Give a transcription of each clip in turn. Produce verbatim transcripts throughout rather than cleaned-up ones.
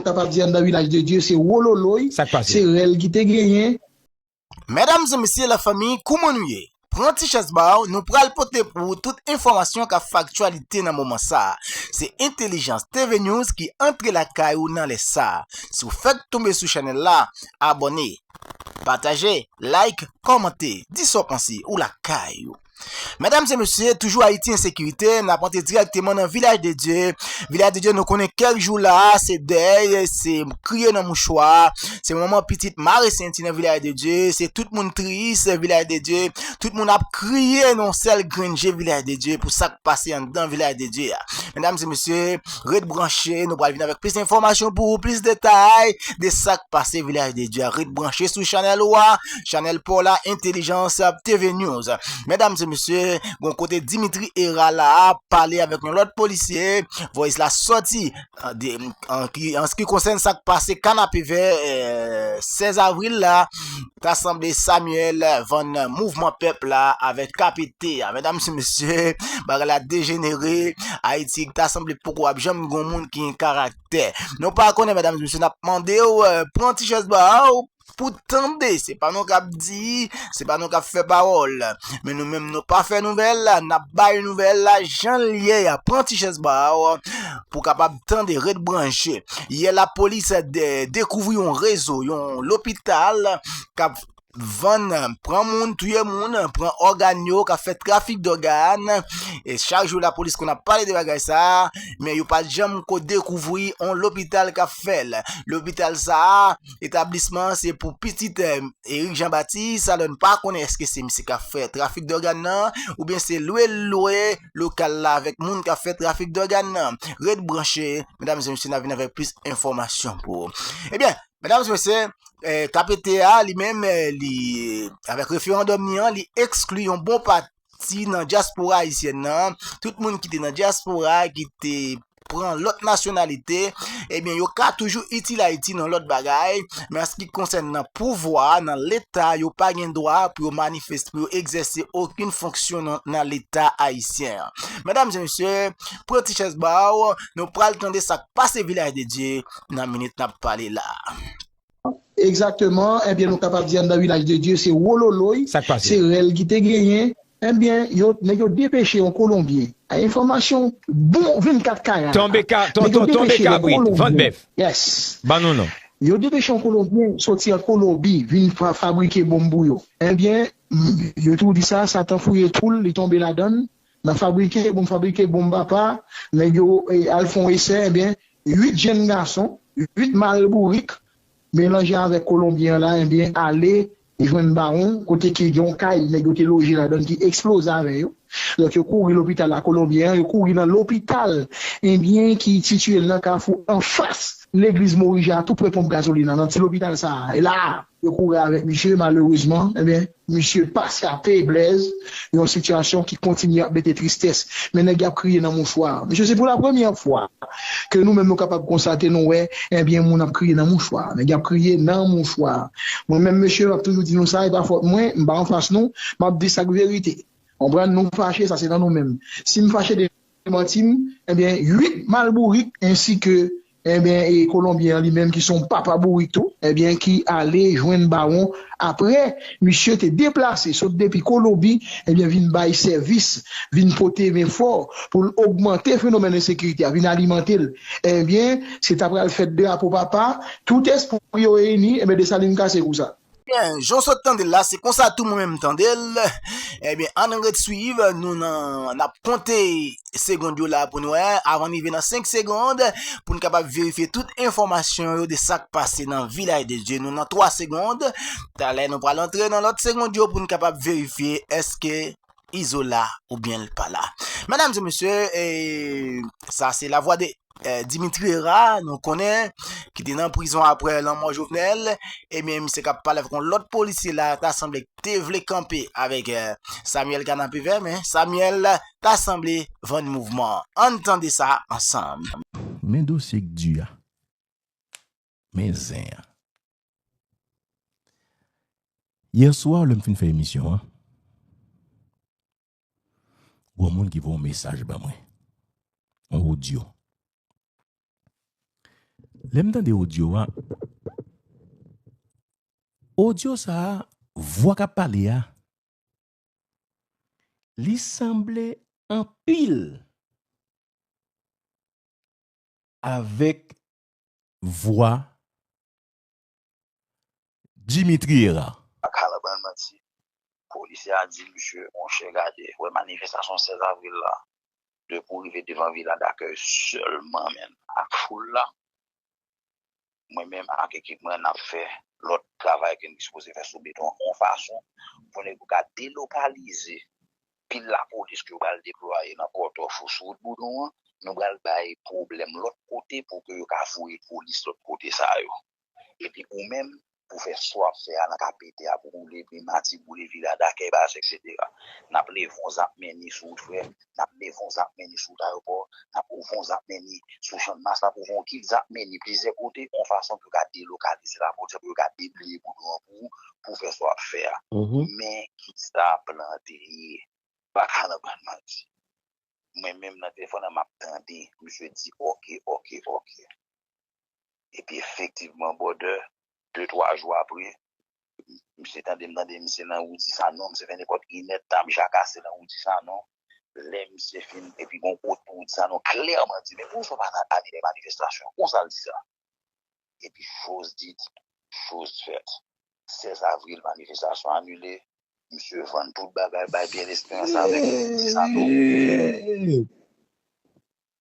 kapab di anndan Vilaj de Dye, se wololoy, Sa k pase? Se rèl ki te genyen. Medam e mesye, lafanmi, kouman nou ye? Pran ti chèz ba w, nou pral pote pou ou tout enfòmasyon k ap fè aktyalite nan moman sa a. Se Entèlijans T V News ki antre lakay ou nan lè sa a. Si w fèk tonbe sou chanèl la, abòne, pataje, like, kòmante, di sa w panse, ou lakay ou. Medam e mesye, toujou Ayiti ensekirite, n ap antre dirèkteman nan Vilaj de Dye. Vilaj de Dye, nou konnen kèk jou la, se dèy, se kriye nan mouchwa, se moman pitit mare senti nan Vilaj de Dye, se tout moun tris, Vilaj de Dye, tout moun ap kriye nan yon sèl grenn je Vilaj de Dye pou sa k pase anndan Vilaj de Dye a. Medam e mesye, ret branche, nou pral vin avèk plis enfòmasyon pou ou, plis detay de sa k pase Vilaj de Dye a. Ret branche sou chanèl ou a, chanèl pa w la, Entèlijans T V News. Medam e mesye, gon kote Dimitri Hérard la ap pale avèk yon lòt polisye, vòys la sòti an, de, an, ki, an se ki konsène sa k pase Kanapevè, eh, sèz avril la, ta sanble Samuel Van Mouvman Pèp la avèk K P T a. Medam e mesye, bagay la dejenere, Ayiti ta sanble poko ap janm gon moun ki gen karaktè. Nou pa konnen, medam e mesye, n ap mande w, eh, pran ti chèz ba w pou tande. Se pa nou k ap di, se pa nou k ap fè pawòl. Men nou menm, nou pa fè nouvèl, n ap bay nouvèl la jan l ye a. Pran ti chèz ba w pou kapab tande, ret branche. Yè lapolis de, dekouvri yon rezo, yon lopital k ap vann, pran moun, touye moun, pran ògàn yo, k ap fè trafik dògàn. E chak jou lapolis konn ap pale de bagay sa a, men yo pa t janm ko dekouvri yon lopital k ap fè l. Lopital sa a, etablisman an se pou pitit, eh, Eric Jean Baptiste, alò n pa konnen èske se misye k ap fè trafik dògàn nan, oubyen se lwe l lwe lokal la avèk moun k ap fè trafik dògàn nan. Ret branche, medam e mesye, n ap vin avèk plis enfòmasyon pou ou. Ebyen, medam e mesye, eh, K P T a li menm, eh, li, avèk referandòm ni an, li ekskli yon bon pati nan dyaspora ayisyèn nan. Tout moun ki te nan dyaspora, ki te pran lòt nasyonalite, ebyen, yo ka toujou itil Ayiti nan lòt bagay, men an se ki konsène nan pouvwa, nan Leta, yo pa gen dwa pou yo manifeste, pou yo egzèse okenn fonksyon nan, nan Leta ayisyen an. Medam e mesye, pran ti chèz ba w, nou pral tande sa k pase Vilaj de Dye nan minit n ap pale la. Egzakteman, ebyen, nou kapab di anndan Vilaj de Dye, se wololoy, Sa k pase? Se rèl ki te genyen. Ebyen, yo, nèg yo depeche yon Kolonbyen. A enfòmasyon bon vennkat kara. Tonbe ka, ton, ton, tonbe kabrit, vant bèf. Yes. Ban nou non. Yo depeche yon Kolonbyen soti an Kolonbi, vin fa, fabrike bonm pou yo. Ebyen, yo tou di sa, Satan fouye twou l, li tonbe ladan l. Nan fabrike bonm, fabrike bonm papa, nèg yo, eh, al fè yon esè, ebyen, uit jenn gason, uit mal bourik, melanje avèk Kolonbyen an la, ebyen, ale jwenn Bawon, kote ki gen yon kay, nèg yo te loje ladan ki eksploze avè yo. Donk, yo kouri lopital la, Kolonbyen an, yo kouri nan lopital, ebyen, ki sitiye nan kafou anfas legliz Morija, tou pre ponp gazolin nan, nan ti lopital sa a. E la, yo kouri avèk misye, malerezman, ebyen, misye pase atè, blèz, yon sitiyasyon ki kontinye ap mete tristès. Men nèg y ap kriye nan mouchwa. Mesye, se pou la premyè fwa ke nou menm nou kapab konstate, nou wè, ebyen, moun ap kriye nan mouchwa. Nèg y ap kriye nan mouchwa. Mwen menm, mesye, m ap toujou di nou sa, e pa fòt mwen, m pa anfas nou, m ap di sa k verite. Konprann, nou fache, sa se nan nou menm. Si m fache, demanti m, ebyen, uit mal bourik, ensi ke, ebyen, e Kolonbyen an li menm ki se yon papa bourik tou, ebyen, ki ale jwenn Bawon apre misye te deplase sot depi Kolonbi, ebyen, vin bay sèvis, vin pote men fò pou l ogmante fenomèn ensekirite a, vin alimante l. Ebyen, se ta pral fèt drapo papa, tout espri yo reyini, ebyen, Desalin kase kou sa. Byen, jan w sot tande l la, se konsa tou mwen menm m tande l. Ebyen, ann ret swiv, nou nan, n ap konte segond yo la pou n wè, avan n rive nan senk segond, pou n kapab verifye tout enfòmasyon yo de sa k pase nan Vilaj de Dye. Nou nan twa segond, talè nou pral antre nan lòt segond yo pou n kapab verifye èske Izo la oubyen l pa la. Medam e mesye, e, sa se lavwa de, eh, Dimitri Hérard, nou konnen, ki te nan prizon apre lanmò Jovenel, ebyen, misye k ap pale avèk yon lòt polisye la, ta sanble te vle kanpe avèk, eh, Samuel Kanapevè, men Samuel ta sanble vann mouvman an. Ann tande sa ansanm. Men dosye k di a. Men zen an. Yèswa, lè m fin fè emisyon an, gon moun ki voye yon mesaj ban mwen. Yon odyo. Lè m tande odyo a, odyo sa a, vwa k ap pale a, li sanble anpil avèk vwa Dimitri Hérard. Pa ka nan ban manti. Polisye a di misye, monchè, gade, wè manifestasyon sèz avril la, depi w rive devan Vila Dakèy sèlman, menm, ak foul la, mwen menm ak ekip mwen, n ap fè lòt travay ke n te sipoze fè sou beton an, yon fason pou nèg yo ka delokalize pil lapolis ke yo pral deplwaye nan Pòtof ou sou wout Boudon an, nou pral bay pwoblèm lòt kote pou ke yo ka voye polis lòt kote sa yo. Epi ou menm, pou fè sa w ap fè a nan ka pete a, pou boule Primati, boule Vila Dakèy, bagay, etsetera. N ap leve yon zam meni sou wout Frè, n ap leve yon zam meni sou wout Ayewopò, n ap ouvè yon zam meni sou Channmas, n ap ouvè yon kit zam meni plizyè kote, yon fason pou yo ka delokalize lapolis, pou yo ka debliye Boudon an pou ou, pou fè sa w ap fè a. Men ki sa plan te ye? Pa ka nan ban manti. Mwen menm nan telefòn nan, m ap tande misye di, "Oke, oke, oke." Epi efektivman, brother, de, twa jou apre, misye tande m, tande misye nan Woody Sanon, misye fè nenpòt inèdtan jakase nan Woody Sanon. Lè misye fin, epi gon kote Woody Sanon klèman di, "Men poukisa w pa t ale nan manifestasyon?" Konsa l di sa. Epi, chose dite, chose faite. Sèz avril, manifestasyon anile. Misye vann tout bagay, bay Pierre Esperance avèk Woody Sanon.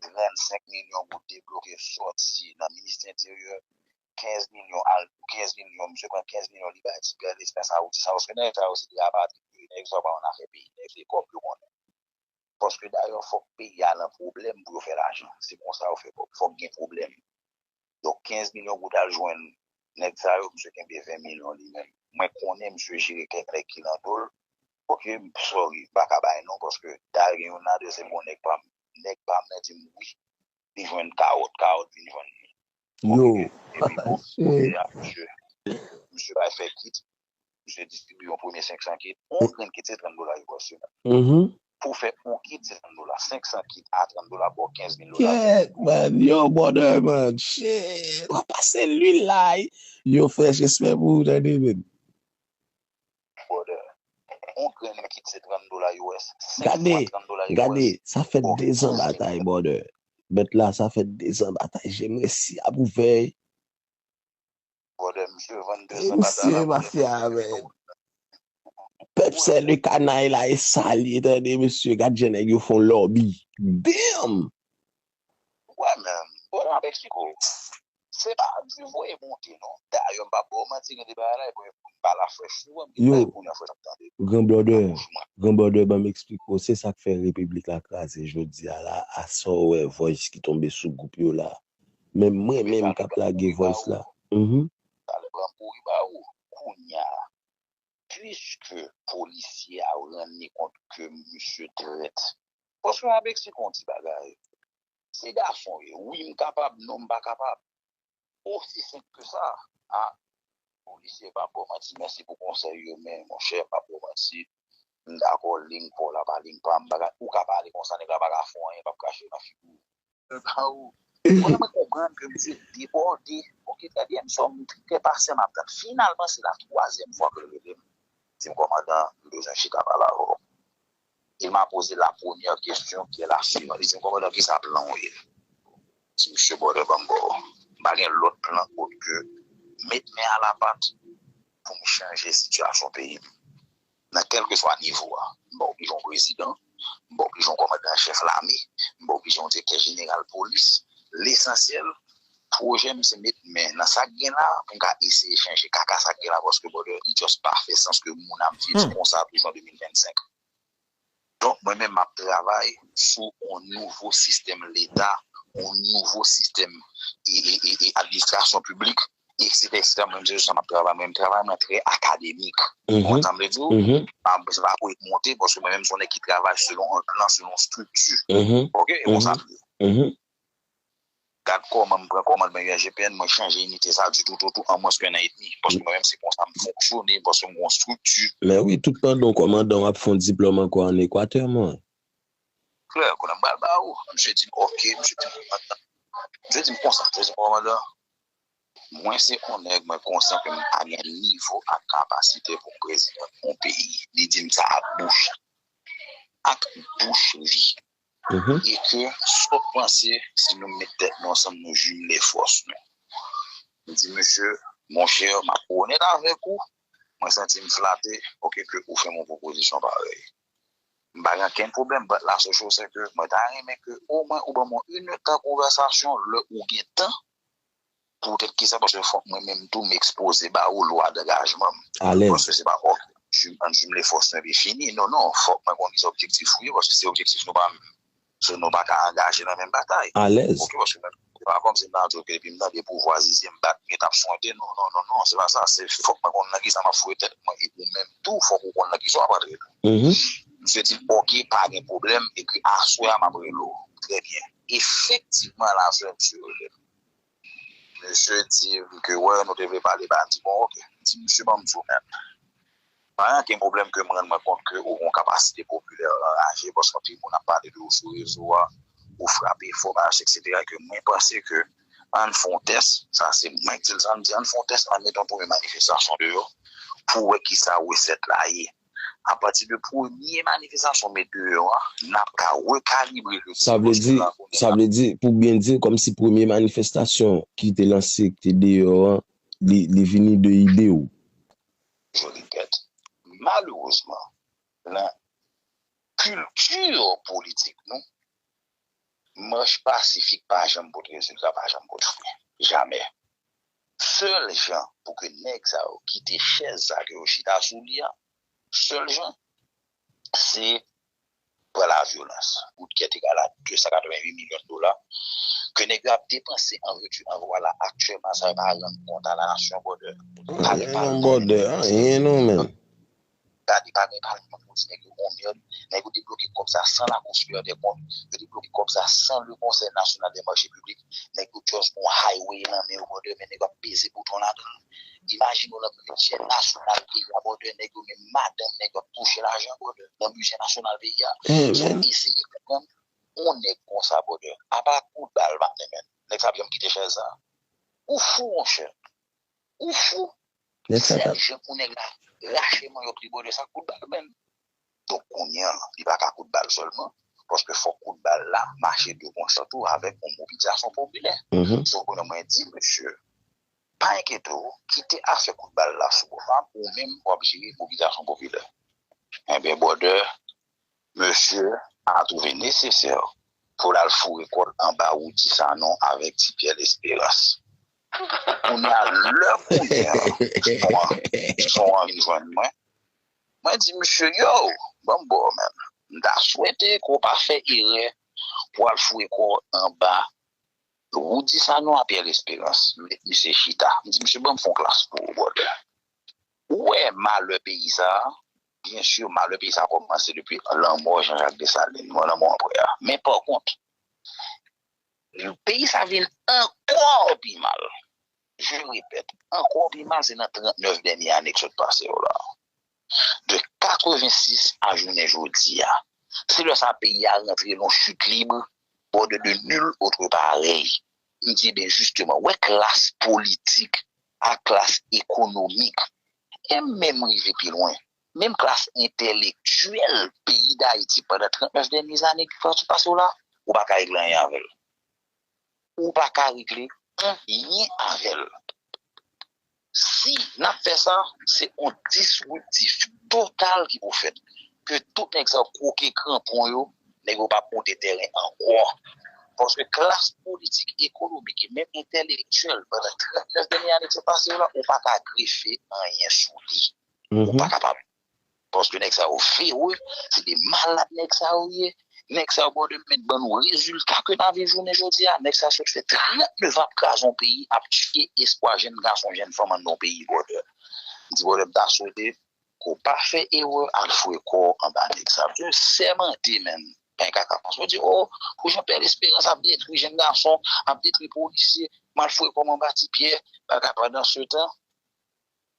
Trannsenk milyon goud debloke sòti nan ministè enteryè. Kenz milyon al, kenz milyon, misye pran kenz milyon, li bay ti Pierre Esperance a Woody Sanon. Paske nèg sa yo se de rapatri, nèg sa yo pa konn afè peyi, nèg se kòb yo konnen. Paske dayè, fòk peyi a nan pwoblèm pou yo fè lajan. Se konsa yo fè kòb. Fòk gen pwoblèm. Donk, kenz milyon goud al jwenn nèg sa yo, misye kenbe ven milyon li menm. Mwen konnen misye jere kèk nèg ki nan do l. Oke, m sorry, m pa ka bay non, paske dayè gen youn ladan se bon nèg pa m. Nèg pa m nan di m wi, li jwenn kawòt, kawòt vin jwenn li. Yo. Oke, epi bon, kounye a, misye, misye bay fè kit, misye distribiye yon premye senk san kit. Yon grenn kit se trant dola yo pa semèn. Pou fè yon kit se trant dola, senk san kit a trant dola pou kenz mil dola. Kèt, man. Yo, brother, man. Shit. W ap pase lwil la. Yo, frè, respè pou ou, tande, men. Brother, yon grenn kit se trant dola U S. Gade, gade, sa fè dezan batay, brother. Bèt la, sa fè dezan batay. Je m resi ap ouvè. Brother, misye vann dezan batay la, brother. Misye mafya, men. Pèp Sèlè kanay la e sa l ye, tande, mesye. Gad jan nèg yo fè yon lòbi. Damn! Wè, men, brother, m ap eksplike w. Se pa di voye monte, non. Dayè, m p ap ba w manti, gen de bagay la, e pou m pa la frèch souvan, m gen bagay pou yon frèch ap tande. Gran brother, gran brother, ban m eksplike w. Se sa k fè repiblik la kraze jodi a la, a sa w wè voice ki tonbe sou gwoup yo la. Men mwen menm k ap lage voice la. Mhm. Talè pran kouri ba ou. Kounye a, piske polisye a rann li kont ke misye trèt. Paske m ap eksplike yon ti bagay. Se gason w ye. Wi, m kapab, non, m pa kapab. Osi senp ke sa. A, polisye pa ba w manti, mèsi pou konsèy yo, men, monchè, m pa ba w manti. M dakò, liy pa w la pa liy pa m, bagay, ou ka pale konsa, nèg la pa ka fè w anyen, l p ap krache nan figi w. Mwen, mwen konprann ke misye debòde. Oke, trè byen, m sòm trè pasyèm ap tann. Finalman, se la twazyèm fwa ke l rele m. Di m, "Kòmandan, m bezwen chita pale avè w." Il m'a posé la première question qui est la suivante. Li di m, "Kòmandan, kisa plan w ye?" M di, "Mesye, brother, ban m ba w. M pa gen lòt plan kot ke met men a la pat pou m chanje sitiyasyon peyi m." Nan kèlkeswa nivo a. M pa oblije yon prezidan, m pa oblije yon kòmandan an chèf lame, m pa oblije yon direktè jeneral polis. Lesansyèl, pwojè m se met men nan sa k gen la pou m ka eseye chanje kaka sa k gen la, paske, brother, li just pa fè sans ke moun ap viv konsa toujou an de mil vennsenk. Donk, mwen menm, m ap travay sou yon nouvo sistèm leta, yon nouvo sistèm e, e, e, e administrasyon piblik, etsetera, etsetera. Mwen menm, se sou sa m ap travay. Mwen menm, travay mwen trè akademik. Ou konprann sa m vle di w? M pa, se pa pou monte, paske mwen menm, se yon nèg ki travay selon yon plan, selon yon estrikti. Oke? E konsa m ye. Gad kòman m pran kòmandman U S G P N, mwen chanje inite sa ditou, tou, tou, an mwens ke yon an edmi. Paske mwen menm, se konsa m fonksyone, paske m gon estrikti. Men wi, tout pandan w kòmandan, w ap fè yon diplòm ankò ann Ekwatè, mwen. Frè, kounye a m pral ba ou. Misye di m, "Oke," misye di m, "Kòmandan." Misye di m konsa, misye di m, "Kòmandan, Mwen se yon nèg, mwen konsyan ke m pa gen nivo ak kapasite pou m prezidan yon peyi. Li di m sa ak bouch, ak bouch li. E ke sa w panse si nou met tèt nou ansanm, nou jimle fòs nou? M di, mesye, monchè, m ap onèt avèk ou, mwen santi m flate, oke, ke ou fè m yon pwopozisyon parèy. M pa gen okenn pwoblèm, but la sèl choz se ke mwen ta renmen ke omwen ou ban mwen inèdtan konvèsasyon lè ou gen tan. Poutèt kisa? Paske fòk mwen menm tou m ekspoze ba ou lwa dangajman m. Alèz. Paske se pa fòk ann jimle fòs nou epi fini. Non, non, fòk mwen konn kisa objektif ou ye, paske se objektif nou pa menm. So, nou pa ka angaje nan menm batay. Alèz. Oke, paske mwen, se pa kòmsi m ta di, oke, depi m tande pouvwa zizye m bat, m gentan ap swente. Non, non, non, non, se pa sa. Se fòk mwen konn nan kisa m ap foure tèt mwen, e ou menm tou, fòk ou konn nan kisa w ap antre. Misye di, oke, pa gen pwoblèm, epi aswè a m ap rele w. Trè byen. Efektivman, la sèl misye rele m. Misye di m ke, wè, nou te vle pale, ba, m di, bon, oke. M di, misye, ban m di w menm. Pa gen okenn pwoblèm ke m rann mwen kont ke ou gen yon kapasite popilè anraje, paske anpil moun ap pale de ou sou rezo a, ou frape fò, bagay, etsetera, ke mwen panse ke ann fè yon tès, sa se mwen ki di l sa, m di, ann fè yon tès, ann mete yon premye manifestasyon deyò, pou wè kisa resèt la ye. Apati de premye manifestasyon met deyò a, n ap ka rekalibre le ti pòs ke n ap konnen la. Sa vle di, pou byen di, kòmsi premye manifestasyon ki te lanse, ki te deyò an, li, li vini de ide w. Joli tèt. Malerezman, nan kilti politik nou, mach pasifik pa janm pote rezilta, pa janm pote fwi. Jamè. Sèl jan pou ke nèg sa yo kite chèz sa ke yo chita sou li a, sèl jan, se pran lavyolans. Kout kè te ka la de san katreventuit milyon dola ke nèg yo ap depanse an redi an vwala aktyèlman, sa yo pa rann kont a la nasyon, brother. Pa gen palman. Anyen non, brother, anyen non, menm. Gade, pa gen palman pou di nèg yo on mèd. Nèg yo debloke kòb sa san la conspire des comptes. Yo debloke kòb sa san le Conseil National des Marchés Publics. Nèg yo just gon highway nan men yo, brother, men nèg yo ap peze bouton ladan l. Imajine w nan bidjè nasyonal peyi a, brother, nèg yo men madanm nèg yo ap touche lajan, brother, nan bidjè nasyonal peyi a. So, eseye konprann, on nèg konsa, brother, apa kout bal, pa menm. Nèg sa ap janm kite chèz sa. Ou fou, monchè. Ou fou. Sèl jan pou nèg la rache manyòk li, brother, sa kout bal, menm. Donk, kounye a, li pa ka kout bal sèlman, paske fòk kout bal la mache de konsè tou avèk yon mobilizasyon popilè. So, kounye a, mwen di, mesye, pa enkyete w, kite afè kout bal la sou bò pa m, ou menm w ap jere mobilizasyon popilè. Enben, brother, mesye a twouve nesesè pou l al foure kò l anba Roudy Sanon avèk Ti Pierre Espérance. Kounye a, lè kounye a, son an, son an vin jwenn mwen, mwen di misye, yo, ban m ba w, menm. M ta swete ke w pa fè erè pou w al foure kò w anba Roudy Sanon a Pierre Espérance. Met misye chita. M di, misye, ban m fè yon klas pou ou, brother. Ou wè malè peyi sa a, byen si, malè peyi sa a kòmanse depi lanmò Jean Jacques Dessalines, mò lanmò anprè a. Men pa kont, peyi sa vin ankò pi mal. Je répète, ankò pi mal, se nan trannèf dènye ane k sot pase yo la. De katrevensis a jounen jodi a, se lè sa peyi a rantre nan yon chute libre, bò de, de nul autre pareil. M di, ebyen, jisteman, wè klas politik ak klas ekonomik, e m menm rive pi lwen, menm klas entèlektyèl peyi Dayiti pandan trannèf dènye ane ki sot pase yo la, ou pa ka regle anyen avè l. Ou pa ka regle anyen avè l. Si n ap fè sa, se yon disriptif total ki pou fèt. Ke tout nèg sa yo kwoke kranpon yo, nèg yo p ap monte tèren ankò. Paske klas politik, ekonomik e menm entèlektyèl pandan trannèf dènye ane ki sot pase yo la, ou pa ka grefe anyen sou li. Ou pa kapab. Paske nèg sa yo vere, se de malad nèg sa yo ye. Nèg sa yo, brother, mèt ban nou rezilta ke n ap viv jounen jodi a. Nèg sa yo sot fè trannèf ane ap kraze yon peyi, ap tiye espwa jèn gason, jèn fanm anndan yon peyi, brother. M di, brother, m ta swete ke w pa fè erè al foure kò w anba nèg sa. Misye sèmante, menm. Pen kaka. Paske w di, o, pou Jean Pierre Espérance ap detwi jèn gason, ap detwi polisye, m al foure kò m anba Ti Pierre, bagay, pandan se tan,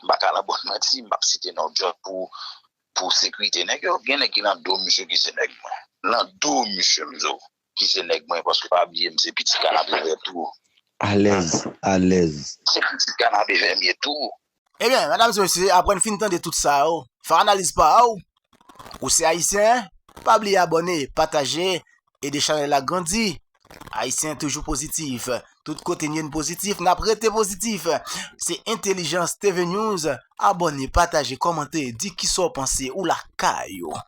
m pa ka nan bòn manti, m p ap site non djòb pou, pou sekirite nèg yo. Gen nèg ki nan do misye ki se nèg mwen. Nan do misye, m di w, ki se nèg mwen, paske pa bliye, m se pitit Kanapevè tou. Alèz, alèz. Se kritik la n ap evèmye tou. Ebyen, medam e mesye, apre n fin tande tout sa yo, fè analiz pa ou. Ou se ayisyen, pa bliye abòne, pataje, ede chanèl la grandi. Ayisyen toujou pozitif. Tout kote n ye n pozitif, n ap rete pozitif. Se Entèlijans T V News. Abòne, pataje, kòmante, di kisa w panse, ou lakay ou.